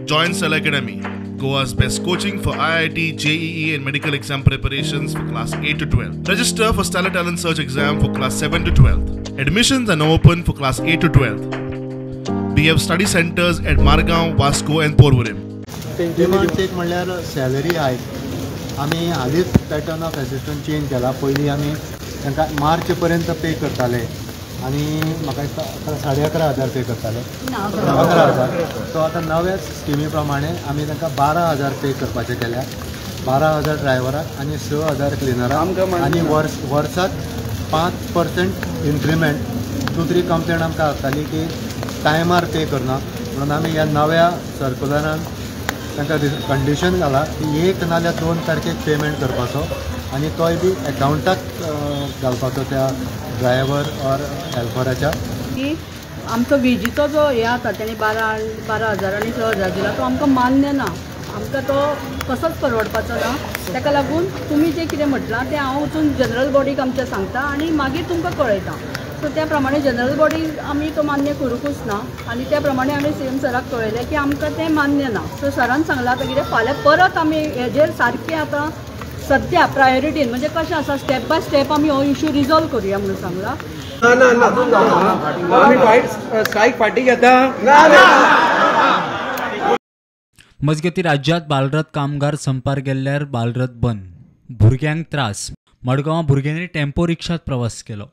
Join Stellar Academy, Goa's best coaching for IIT, JEE and medical exam preparations for class 8 to 12. Register for Stellar Talent Search exam for class 7 to 12. Admissions are now open for class 8 to 12. We have study centers at Margao, Vasco and Porvorim. Demand एक म्हणल्यार salary हायक. आमी हालींच pattern of assistant change केला. पयलीं आमी तांकां मार्च पर्यंत pay करताले आनी म्हाका दिसता 11,500 पे करताले, 11,000. सो आतां नव्या स्किमी प्रमाणे आमी तांकां 12,000 पे करपाचे केल्या, 12,000 ड्रायव्हराक आनी 6,000 क्लिनराक, आनी वर्साक 5% इन्क्रिमेंट. दुसरी कंप्लेन आमकां आसताली की टायमार पे करना, म्हणून आमी ह्या नव्या सर्कुलरान तांकां कंडिशन घाला की 1 नाल्यार 2 तारखेक पेमेंट करपाचो आनी तोय बी एकावंटाक घालपाचो त्या ड्रायव्हर ऑर हेल्पराच्या. की आमचो वेजीचो जो हे आसा तेणी 12,000 आनी 6,000 दिला तो आमकां मान्य ना, आमकां तो कसोच परवडपाचो ना. ताका लागून तुमी जें कितें म्हटलां तें हांव वचून जनरल बॉडीक आमच्या सांगता आनी मागीर तुमकां कळयता. सो त्या प्रमाणे जनरल बॉडी आमी तो मान्य करूंकूच ना आनी त्या प्रमाणे आमी सी एम सराक कळयलें की आमकां तें मान्य ना. सो सरान सांगलां आतां कितें फाल्यां परत आमी हेजेर सारकें आतां सद्या प्रायोरिटीन म्हणजे कशें आसा स्टेप बाय स्टेप आमी हो इशू रिजॉल्व करुया म्हणून सांगलां. ना ना ना आमी फायट स्ट्रायक फाटी घेता. मजगती राज्यात बालरथ कामगार संपार गेल्ल्यार बालरथ बंद, भुरग्यांक त्रास. मडगांवां भुरग्यांनी टेम्पो रिक्षात प्रवास केलो.